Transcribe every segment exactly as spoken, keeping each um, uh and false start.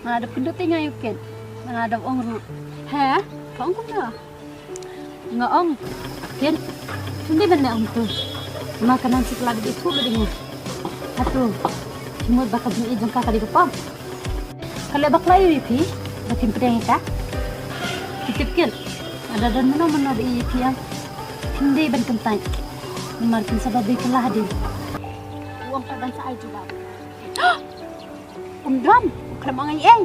Nga dap kynduh te nga ïa u Kit. Nga dap ong ruh. He? Ka ong kumno? Nga ong, Kit, phim dei ban leh kumto. Ma ka Nancy ka la dep ïathuh lut ïa nga. Hato phi mut ba ka jingïeit jong ka ka dei ka pop? Ka leh bakla ïa phi ba phim pdiang ïa ka. Ki tip Kit, lada don mano mano ba ïeit ïa phi, phim dei ban kyntait. Namar kin sa ba beiñ kylla hadien. U ong pat ban sa ai jubab. Um dom, u khlem ong ei ei.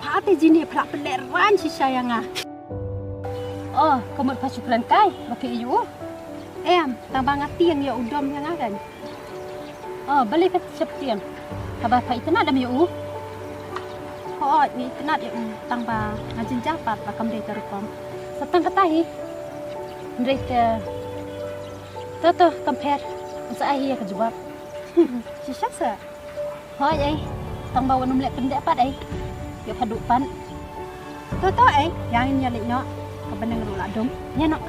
Pha te jini pha la pynlehrain shisha ïa nga. Oh, ka mut pha shu kren kai ba phi ïeit ïa u? Em, tang ba nga tieng ïa u dom ïa nga kan. Oh, balei pha shep tieng? Haba pha itynnad em ïa u? Hooid, nga itynnad ïa u, tang ba nga jynjar pat ba kam dei ka rukom. Sa tang kata hi. Hynrei te, to to, kam pher. Sa ai hi ïa ka jubab. Shisha sa. Hooid ei, tang ba wat nym leh pyndep pat ei. Ïoh pha duh pat. To to ei, ïa ngin ïa leit noh. Ka bneng ruh la dum. Ïa noh.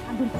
La dum.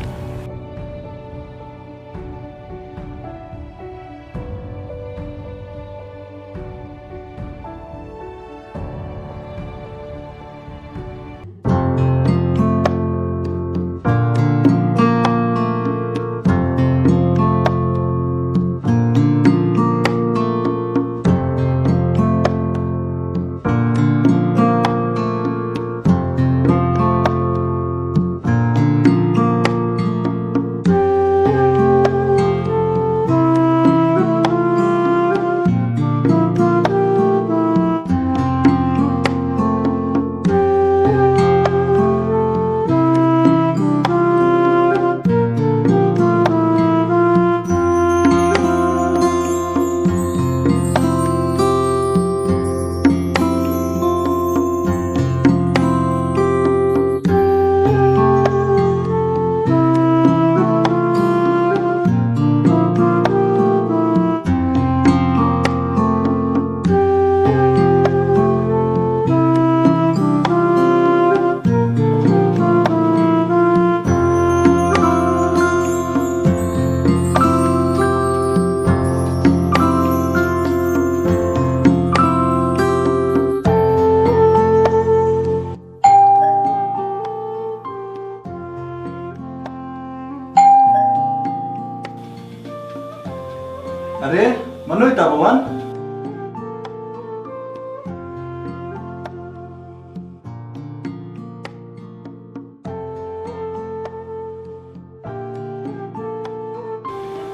Are, mano ita ba wan?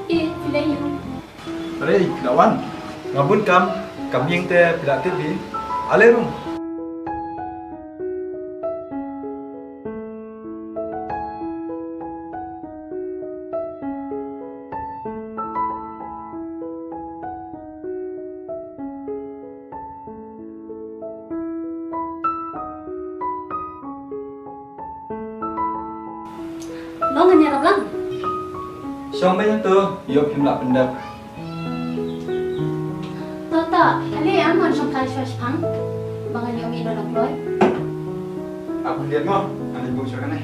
Ïa, phi la ïoh. Are, phi la wan. Nga bun kam, kam ïeng te phi la tip hi. Ale rung. Long, ngan ïarap lang. Shong beit hangto, ïoh phim lah pyndep. To to, ale am ngan shong kai shuwa shipang. Ba ngan ïoh mih noh la kloi. Ap khyndiat mo, ngan leit buh shuwa kane.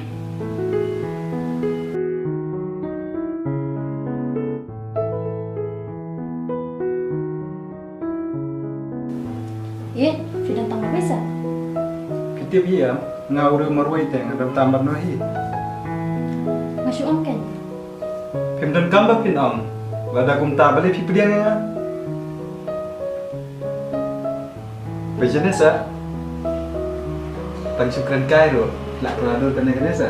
Ïe, phi don tang marwei sa? Phi tip hi em, nga u riew marwei te nga don tang marwei hi. Nga shu ong kein. Phim donkam ba phin ong. Lada kumta balei phi pdiang ïa nga? Ba janiah sa. Tang shu kren kai ruh. Lah kren dur kane kane sa.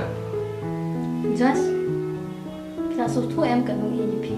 Josh, phi la sngewthuh em ka nong ïa phi?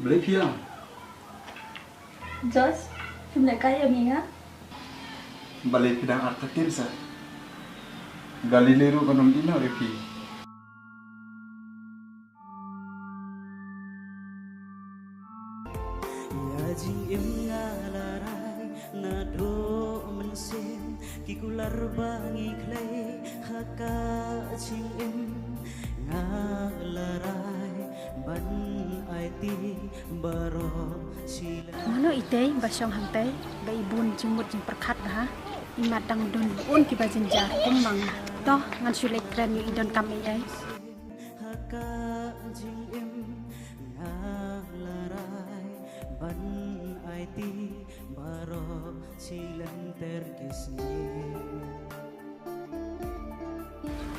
Balei phi ïam? Josh, phim lehkai ïa me nga? Balei phi dang artatien sa? Galilei ruh kan ym ïehnoh ïa phi. Ïa jingim nga la rai naduh mynsiem, ki kular ba ngi khlei ha ka jingim. Nga la rai ban aiti baroh shi lynter. Mano itei ba shong hangtei ba i bun jingmut jingpyrkhat bha? Imat dang don bun kiba jynjar kum ma nga. To ngan shu leit kren ïa i donkam ei ei. Ha ka jingim nga la rai ban aiti baroh shi lynter ki sngi.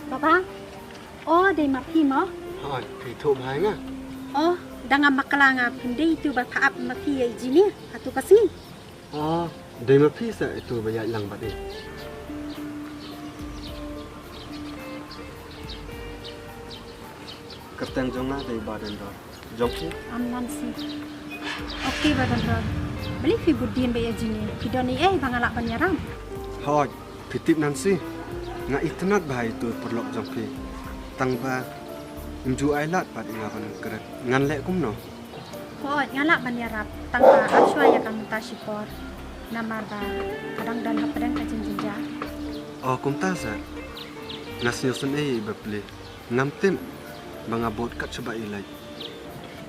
Baba, o dei ma phi mo? Hooid, phi ïathuh bha ïa nga. O, da ngam bakla nga, phim dei itu ba pha ap ma phi ïa i Jini hato ka sngi. O, dei ma phi sa itu ba ïaid lang bad i. Kyrteng jong nga dei Badondor. Jong phi? I'm Nancy. Okay Badondor. Balei phi bud dien bad ïa Jini? Phi don ei ei ba nga lah ban ïarap? Hooid, phi tip Nancy, nga itynnad bha ïa itu i paralok jong phi. Tang ba im ju ai lad pat ïa nga ban kren. Ngan leh kumno? Hooid, nga lah ban ïarap. Tang ba ap shuwa ïa ka mynta shipor. Namar ba ka dang don hapdeng ka jingjynjar. O kumta sa. Nga sngewsynei ïa i bapli. Ngam tip ba nga bud kat shaba i leit.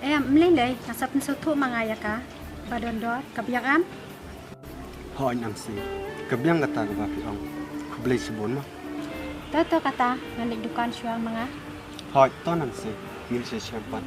Em, ym lei lei, nga sa pynsngewthuh ma nga ïa ka. Badondor, ka biang em? Hooid Nancy, ka biang kata kaba phi ong. Khublei shibun mo. To to kata, ngan leit dukan shuwa ma nga. Hooid, to Nancy, ngin sa shem pat.